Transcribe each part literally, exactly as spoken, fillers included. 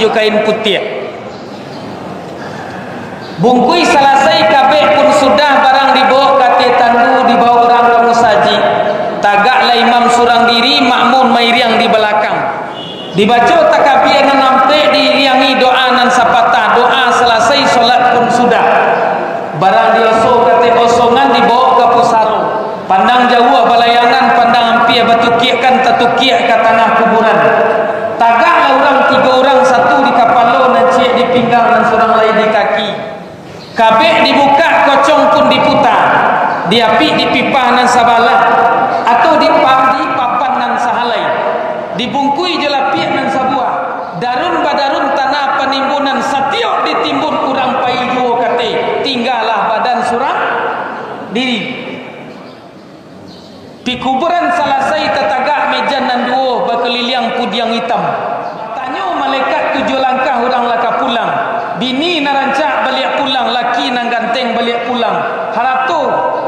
jo kain putiah. Bungkuih salasai, kabek pun sudah, barang dibawok ka ateh tandu, dibawok urang ka musajik. Tagaklah imam surang diri, makmum mairiang di balakang. Dibaco takabia nan ampek, diiriangi doa nan sapatah. Doa salasai, solat pun sudah. Barang dioso ka ateh osongan, dibawok ka pusaro. Pandang jauah balayangan, pandang ampia batukiakkan, tatukiak ka tangah kuburan. Tagaklah urang tigo urang, satu di kapalo, nan ciek di pinggang, nan surang lai di kaki. Kabek dibukak, kocong pun diputa, diapik di pipah nan sabalah, atau di pa-, di papan nan sahalai, dibungkuih jo lapiak nan sabuah, darun badarun tanah panimbunan, satiok ditimbun urang pai juo ka ateh, tinggalah badan surang diri. Pikuburan salasai, tatagak mejan nan duo, bakaliliang pudiang itam. Tanyo malaikat tujuah langkah, urang lah ka pulang. Bini nan rancak baliak pulang, laki nan ganteng baliak pulang. Harato,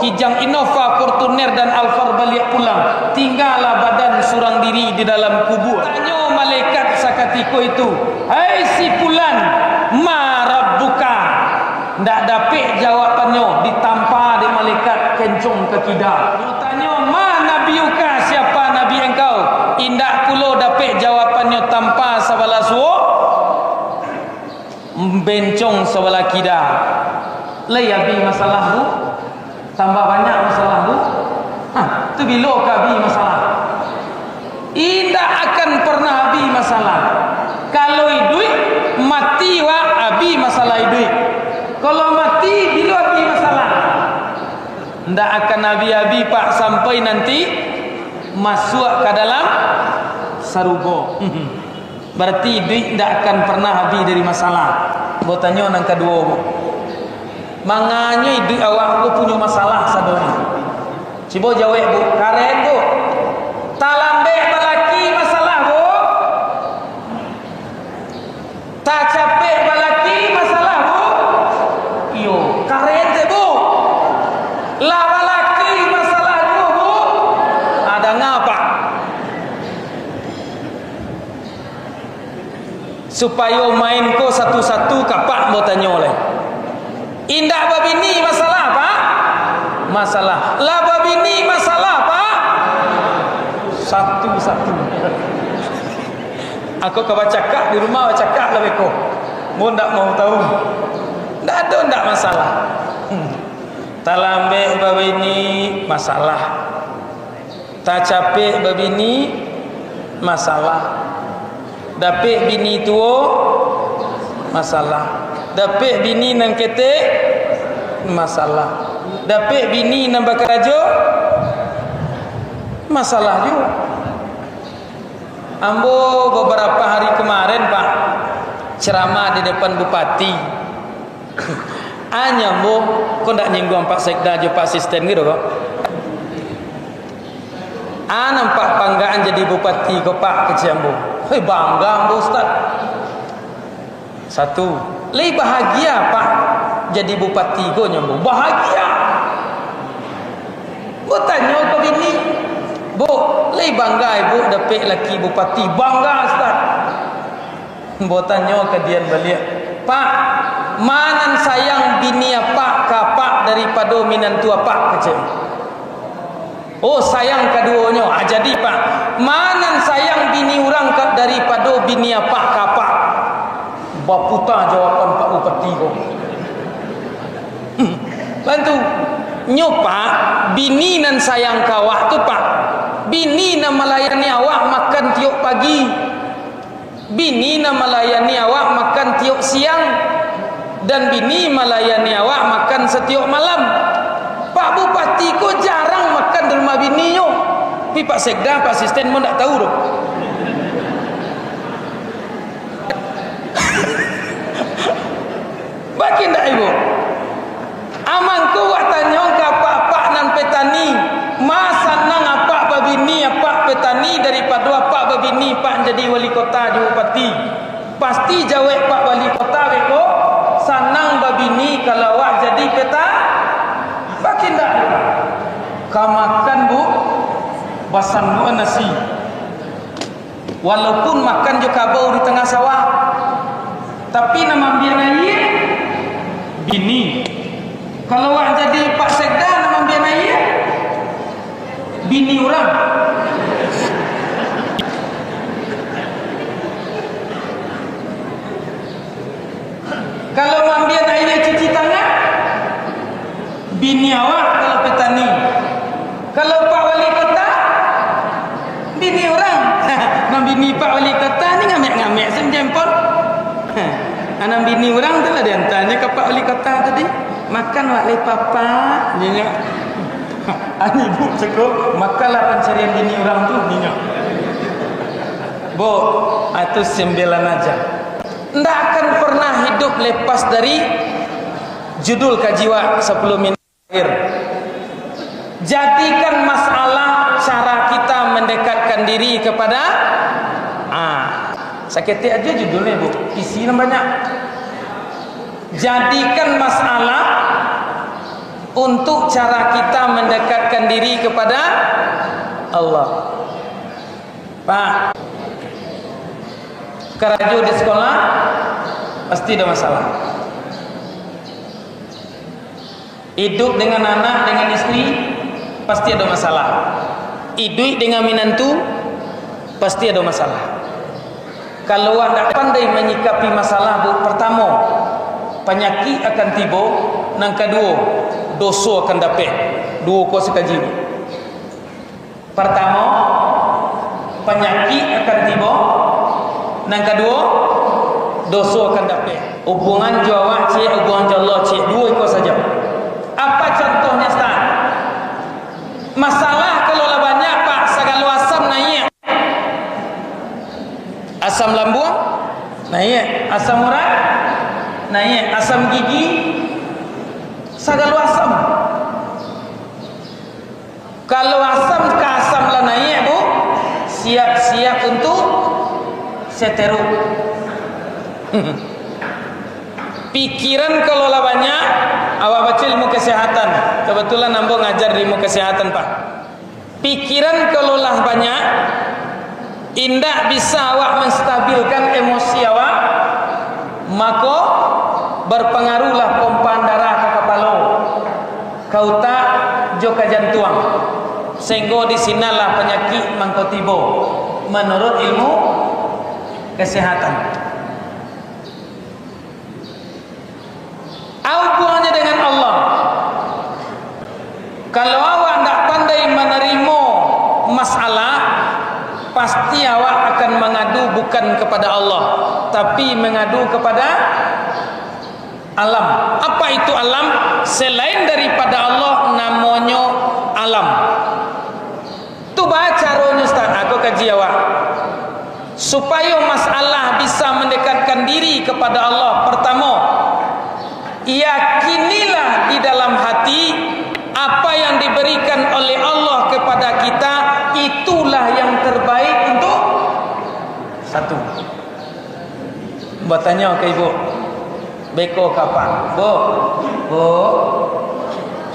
kijang Innova, Fortuner, dan Alphard baliak pulang. Tinggalah badan surang diri di dalam kubua. Tanyo malaikat sakatiko itu, "Hai si Pulan, ma rabbuka?" Ndak dapek jawabannyo, ditampa dek malaikat, kencong ka kida. Nyo tanyo, "Ma nabiyuka, siapa nabi engkau?" Indak pulo dapek jawabannyo, tampa sabalah suo, bencong sabalah kida. Lai abih masalah tu? Tambah banyak masalah tu? Hah, tu bilo ka abih masalah? Indak akan parnah abih masalah. Kalau iduik, mati wak abih masalah iduik. Kalau mati, bilo abih masalah? Ndak akan abih-abih, Pak, sampai nanti masuak ka dalam sarugo. Barati iduik indak akan parnah abih dari masalah. Ambo tanyo nan kaduo, Bu. Manganyo iduik awak ko punyo masalah sadonyo? Cubo jawek, Bu. Karen, Bu. Talambek balaki masalah, Bu. Tacapek balaki masalah, Bu. Iyo, karen se, Bu. Lah balaki masalah juo, Bu. Ah, danga, Pak. Supayo main ko satu-satu, ka Apak ambo tanyo lai. Indak babini masalah, Pak? Masalah. Lah babini masalah, Pak? Satu-satu. Ako ka bacakak di rumah, bacakak lah beko. Ambo ndak mau tahu. Ndak ado, ndak masalah. Hmm. Talambek babini, masalah. Tacapek babini, masalah. Dapek bini tuo, masalah. Dapek bini nan ketek, masalah. Dapek bini nan bakarajo, masalah juo. Ambo babarapo hari kamaren, Pak, ceramah di depan bupati. Anyo ambo, ko ndak nyingguang Pak Sekda jo Pak Asisten gitu kok. Ah, nampak banggaan jadi bupati ko, Pak, kecek ambo. Hei, bangga ambo, Ustaz. Satu, lai bahagia, Pak, jadi bupati ko, nyo ambo. Bahagia. Ambo tanyo ka bini, "Bu, lai bangga Ibu dapek laki bupati?" "Bangga, Ustaz." Ambo tanyo ka dian baliak, "Pak, ma nan sayang bini Apak ka Apak daripado minantu Apak?" kecek. "Oh, sayang kaduonyo." "Ah, jadi, Pak, ma nan sayang bini urang ka, daripado bini Apak ka Apak?" Baputa jawaban Pak Bupati ko. Hmm, bantu. Nyo, Pak, bini nan sayang ka awak tu, Pak, bini nan malayani awak makan tiok pagi. Bini nan malayani awak makan tiok siang, dan bini malayani awak makan satiok malam. Pak Bupati ko jarang makan di rumah bininyo. Tapi Pak Sekda, Pak Asisten mo ndak tahu doh. Bak indak, Ibu? Amangko wak tanyo ka apak-apak nan petani, ma sanang apak babini apak petani daripado apak babini apak jadi wali kota jo bupati? Pasti jawek pak wali kota beko, sanang babini kalau awak jadi peta-, bak indak, Ibu? Ka makan, Bu, basanduan nasi. Walaupun makan jo kabau di tangah sawah. Tapi nan maambiak aia, bini. Kalau awak jadi Pak Sekda, nan maambiak aia, bini urang. Kalau maambiak aia cuci tangan, bini awak kalau petani. Kalau Pak Wali Kota, bini urang. Nan bini Pak Wali Kota ni ngamek-ngamek sen jempol. Nan bini urang tu lah diantanyo ka Pak Wali Kota tadi. "Makan wak lai, Papa," nyo. Ani ibu ceko, "Makanlah pancarian bini urang tu," nyo. Bu, itu sambilan aja. Ndak akan pernah hidup lepas dari judul kaji wak sapuluah minit terakhir. Jadikan masalah cara kita mendekatkan diri kepada, ah, saketek aja judulnyo, Bu. Isi nan banyak. Jadikan masalah untuk cara kita mendekatkan diri kepada Allah. Pak, karajo di sekolah pasti ada masalah. Iduik dengan anak, dengan istri, pasti ada masalah. Iduik dengan minantu, pasti ada masalah. Kalau awak ndak pandai manyikapi masalah, Bu, partamo, panyakik akan tibo, nan kaduo, doso akan dapek. Duo ko sakaji, Bu. Partamo, panyakik akan tibo. Nan kaduo, doso akan dapek. Hubungan jo awak ciek, hubungan jo Allah ciek, duo iko sajo. Apa contohnyo, Ustaz? Masalah kalau lah banyak, Pak, sagalo asam naiak. Asam lambuang naiak, asam urat naiak, asam gigi, sagalo asam. Kalau asam ka asam lah naiak, Bu, siap-siap untuk seteruk. Pikiran kalau lah banyak, awak baco ilmu kesehatan. Kebetulan ambo ngajar di ilmu kesehatan, Pak. Pikiran kalau lah banyak, indak bisa awak menstabilkan emosi awak, mako berpengaruhlah pompaan darah ka kapalo, ka utak, jo ka jantuang, sehinggo di sinanlah panyakik mangko tibo, menurut ilmu kesehatan. Hubungannya dengan Allah. Kalau awak ndak pandai manarimo masalah, pasti awak akan mangadu bukan kepada Allah, tapi mangadu kepada alam. Apa itu alam? Selain daripada Allah, namonyo alam. Tu baa caronyo, Ustaz? Aku kaji awak. Supayo masalah bisa mendekatkan diri kepada Allah, pertamo, yakinilah di dalam hati, apa yang diberikan oleh Allah kepada kita, itulah yang terbaik untuk satu. Batanyo ka ibu, beko ka apak, "Bu, Bu,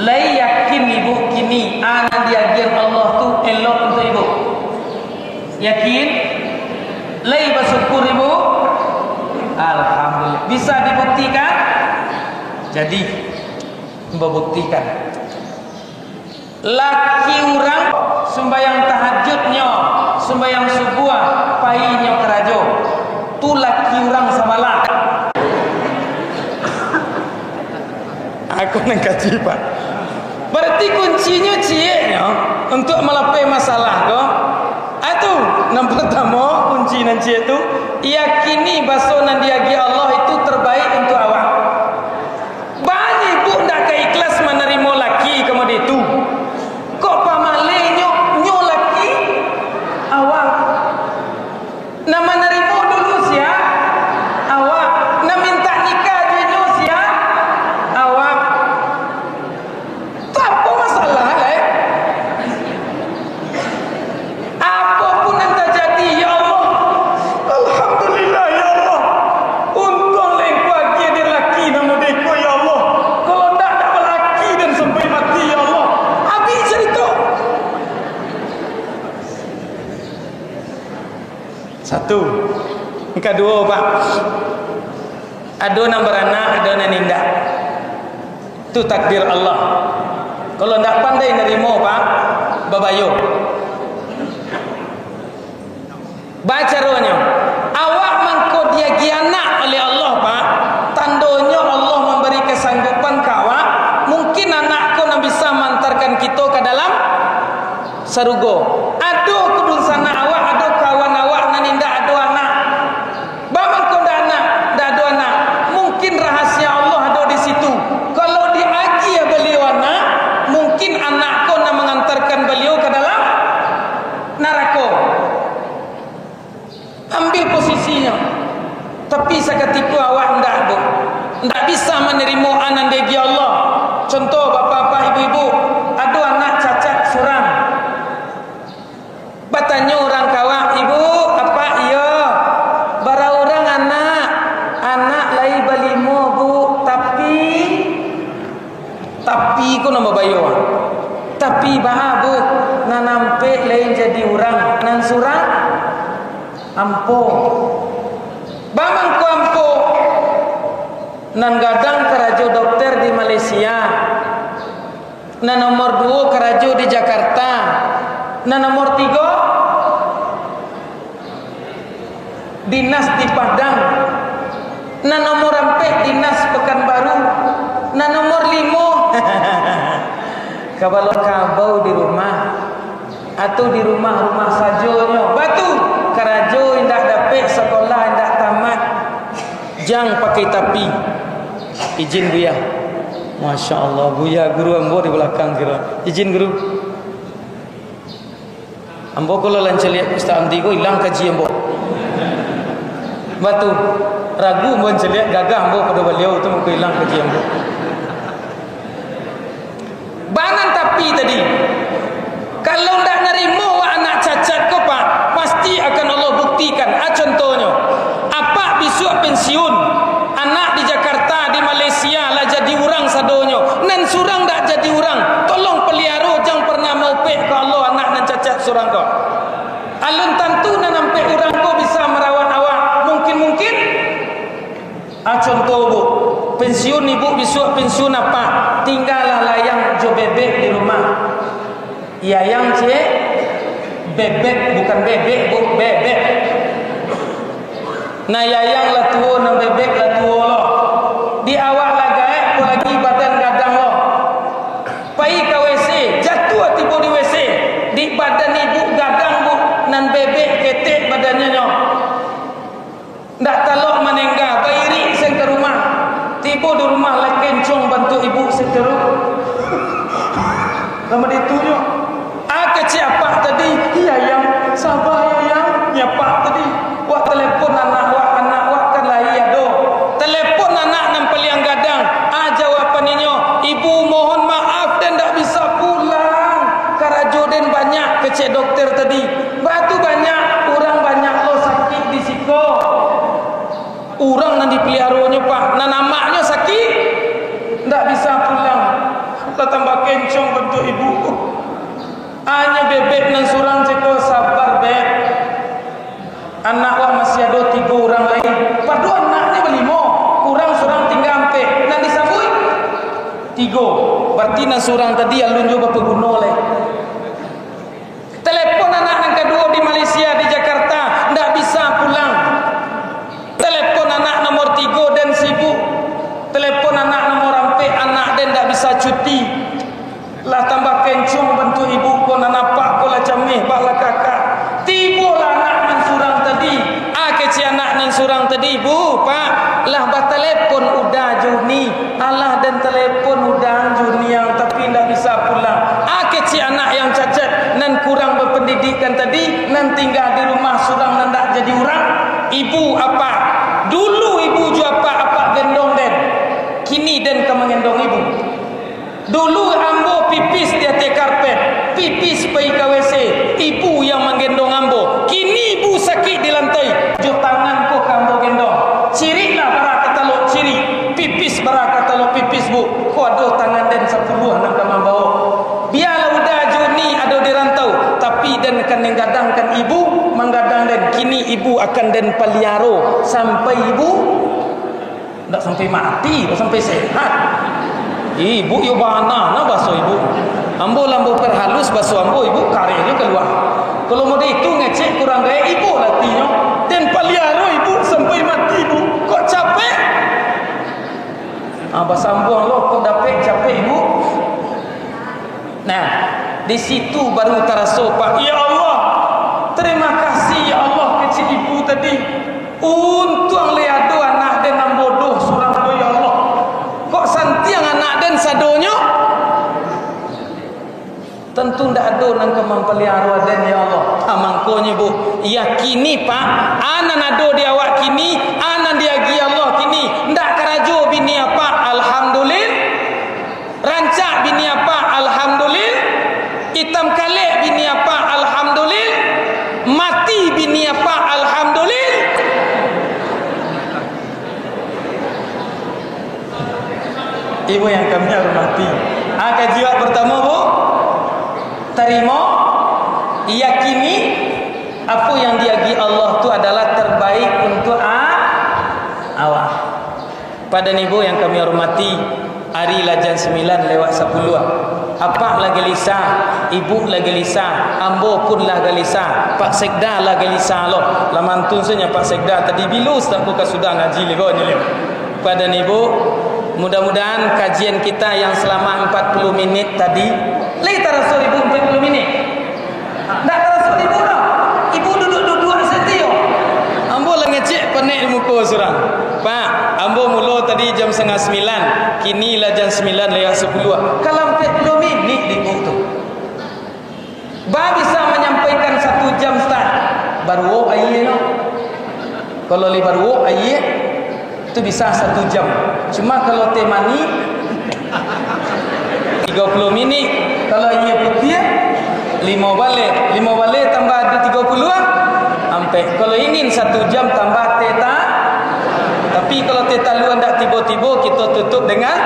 lai yakin ibu kini a nan diagiahan Allah tu elok untuak ibu? Yakin? Lai basyukur ibu?" Alhamdulillah. Bisa dibuktikan? Jadi, babuktikan. Laki urang sumbayang tahajudnyo, sumbayang subuah, painyo karajo. Tu laki urang sabalah. Aku nan kaji, Pak. Berarti kuncinyo cieknyo untuk malapeh masalah ko. Atu, nan partamo, kunci nan ciek tu, yakini baso nan diagiah Allah itu terbaik untuk awak. Banyak ibu ndak ka ikhlas manarimo laki ka mode tu. Kok pamalehnyo, nyo laki awak. Nan manarimo dulu sia? Awak. Nan mintak nikah jo inyo sia? Awak. Tu apo masalah lai? Apo pun nan tajadi, ya Allah. Alhamdulillah, ya Allah. Untuang lengko agiah den laki nan mode ko, ya Allah. Kalau ndak, ndak balaki den sampai mati, ya Allah. Abih carito. Satu. Yang kaduo, Pak. Ado nan baranak, ado nan indak. Tu takdir Allah. Kalau ndak pandai narimo, Pak, babayo. Bacaronyo, awak mangko diagiah anak oleh Allah, Pak. Tandonyo Allah mambari kasanggupan ka awak. Mungkin anak ko nan bisa maantarkan kito ka dalam sarugo. Ado dunsanak awak, ado kawan awak nan indak ado anak. Baa mangko ndak anak, ndak ado anak? Mungkin rahasia Allah ado di situ. Kalau diagiah baliau anak, mungkin anak ko nan mangantarkan baliau ka dalam narako. Ambil posisinyo. Tapi sakatiko awak ndak, Bu. Ndak bisa manarimo a nan diagiah Allah. Contoh, bapak-bapak, ibu-ibu, ado anak cacat surang. Batanyo urang ka awak, "Ibu, apak, iyo, bara urang anak?" "Anak lai balimo, Bu, tapi," tapi ko nan babayo. "Tapi baa, Bu?" "Nan ampek lai jadi urang, nan surang ampo." "Baa mangko ampo?" "Nan gadang karajo dokter di Malaysia. Nan nomor duo karajo di Jakarta. Nan nomor tigo dinas di Padang. Nan nomor ampek dinas Pekanbaru. Nan nomor limo kabalo kabau di rumah, atau di rumah-rumah sajonyo. Baa tu, karajo indak dapek, sakolah indak tamat." Jang pakai tapi. Ijin, Buya. Masya Allah, Buya guru ambo di balakang kiro. Ijin, Guru. Ambo kalau lah mancaliak Ustaz Amdi ko, ilang kaji ambo. Baa tu, ragu ambo mancaliak gagah ambo pado baliau tu, mangko ilang kaji ambo. Baa nan tapi tadi. Kalau ndak narimo awak anak cacat ko, Pak, pasti akan Allah buktikan. A, contohnyo, apak bisuak pensiun, anak di Jakarta, di Malaysia lah jadi urang sadonyo, nan surang ndak jadi urang. Tolong paliaro, jang parnah maupek ka Allah anak nan cacat surang ko. Alun tantu nan ampek urang ko bisa marawat awak. Mungkin-mungkin A, contoh, Bu, pensiun ibu, bisuak pensiun apak, tinggalah layang jo bebek di rumah. Yayang ciek, bebek, bukan bebek, Bu, bebek. Nah, yayang lah tuo, nan bebek lah tuo lo. Di awak lah gaek, apo lagi badan gadang lo. Pai ka W C, jatuah tibo di W C. Di badan ibu gadang, Bu, nan bebek ketek badannyo nyo. Ndak talok manengga, bairik sen ka rumah. Tibo di rumah, lah kencong bantuak ibu sataruih. Lamo ditunyo. A, kecek apak tadi, "Yayang, saba, Yayang." Nyo apak tadi, wak telepon anak wak, anak wak kan lai ado. Telepon anak nan paliang gadang. A, jawaban inyo, "Ibu, mohon maaf den ndak bisa pulang. Karajo den banyak," kecek dokter tadi. Baa tu banyak, urang banyak lo sakik di siko. Urang nan dipaliaronyo, Pak, nan amaknyo sakik, ndak bisa pulang. Lah tambah kencong bantuak ibu. Anyo bebek nan surang ceko, "Sabar, Beb. Anak wak masih ado tigo urang lai." Pado anaknyo balimo, urang surang tingga ampek. Nan disabuik tigo. Bararti nan surang tadi alun juo bapaguno lai. Telepon anak nan kaduo di Malaysia, di Jakarta, ndak bisa pulang. Telepon anak nomor tigo, den sibuk. Telepon anak nomor ampek, anak den ndak bisa cuti. Lah tambah kencong bantuak ibu ko, nan apak ko lah cameh, bak lah kakak. Tibolah anak nan surang tadi. A, kecek anak nan surang tadi, "Bu, Pak, lah batalepon Uda jo Uni." "Alah, den talepon Uda jo Uni ang, tapi ndak bisa pulang." A, kecek anak yang cacat, nan kurang bapandidikan tadi, nan tingga di rumah surang, nan ndak jadi urang. Ibu, apak, dulu ibu jo apak, apak gendong den. Kini den ka manggendong ibu. Dulu ambo pipis di ateh karpet, pipis pai ka W C, ibu yang manggendong ambo. Kini ibu sakik di lantai, jo tangan ko ka ambo gendong. Ciriklah bara ka talok cirik, pipis bara ka talok pipis, Bu. Ko ado tangan den sapuluah nan ka mambaok. Bialah Uda jo Uni ado di rantau, tapi den akan manggadangkan ibu, manggadang den. Kini ibu akan den paliaro sampai ibu Ndak sampai mati, ndak sampai sehat. Ibu yo bana nah baso ibu. Ambo lah ambo perhalus baso ambo, ibu kareh jo kalua. Kalau mode itu ngecek kurang gaek ibu latinyo. Den paliaro ibu sampai mati, Bu. Kok capek? Ah, basambuang lo, kok dapek capek ibu. Nah, di situ baru taraso, Pak. Ya Allah, terima kasih ya Allah, kecek ibu tadi. Untuang le ado anak den nan bodoh surang tu, ya Allah. Kok santiang anak den sadonyo? Tantu ndak ado nan ka mampaliaro den, ya Allah. Ha, mangkonyo, Bu, yakini, Pak, a nan ado di awak kini, a nan diagiah Allah kini, ndak karajo bini apak, alhamdulillah. Rancak bini apak, alhamdulillah. Itam kalek bini apak, alhamdulillah. Mati bini apak, alhamdulillah. Ibu yang kami hormati, ah, kaji awak pertama, Bu, tarimo, yakini, apo yang diagiah Allah tu adalah terbaik untuk a-, awak. Pada ibu yang kami hormati, ari lah jam sambilan lewat sapuluah. Apak lah galisah, ibu lah galisah, ambo pun lah galisah, Pak Sekda lah galisah lo. Lah mantun sajo Pak Sekda tadi, bilo Ustaz ko ka sudah ngaji lego nyo lego. Pada ibu, mudah-mudahan kajian kita yang selama empat puluh minit tadi, lai taraso ibu empat puluh minit? Ndak taraso ibu doh. Ibu duduak-duduak satio. Ambo lah ngecek panek di muko surang. Pak, ambo mulo tadi jam satangah sambilan, kini lah jam sambilan lewat sapuluah. Kalau ampek puluah minit di ibu tu. Ba bisa manyampaikan satu jam, Ustaz. Baruok aia no. Kalau lai baruok aia, tu bisa satu jam. Cuma kalau teh manih, tigo puluah minit. Kalau aia putiah, limo baleh. Limo baleh tambah tigo puluah, ampek. Kalau ingin satu jam tambah teh ta-, tapi kalau teh talua ndak tibo-tibo, kito tutup dengan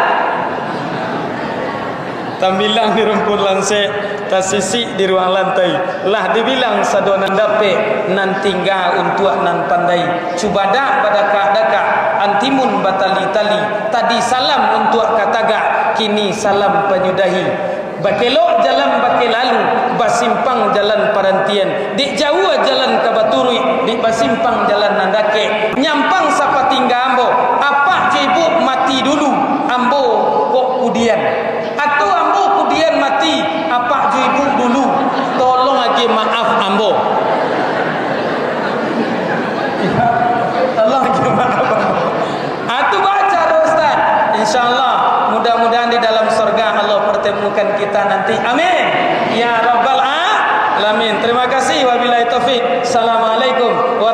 tambilang di rumpun lansek, tasisik di ruang lantai. Lah dibilang sado nan dapek, nan tingga untuak nan pandai. Cubadak badakak-dakak, antimun batali-tali. Tadi salam untuak ka tagak, kini salam panyudahi. Bakelok jalan bakeh lalu, basimpang jalan parantian. Dek jauah jalan ka baturuik, dek basimpang jalan nan dakek. Nyampang sapatingga ambo, apak jo ibu mati dulu, ambo kok kudian. Atau ambo kudian mati, apak jo ibu dulu, tolong agiah maaf ambo. Tolong agiah maaf ambo. Ah, tu baca doh, Ustaz. Insya Allah, mudah-mudahan di dalam surga Allah pertemukan kita nanti. Amin. Ya Rabbal Alamin. Terima kasih. Wabillahi taufik. Assalamualaikum warahmatullahi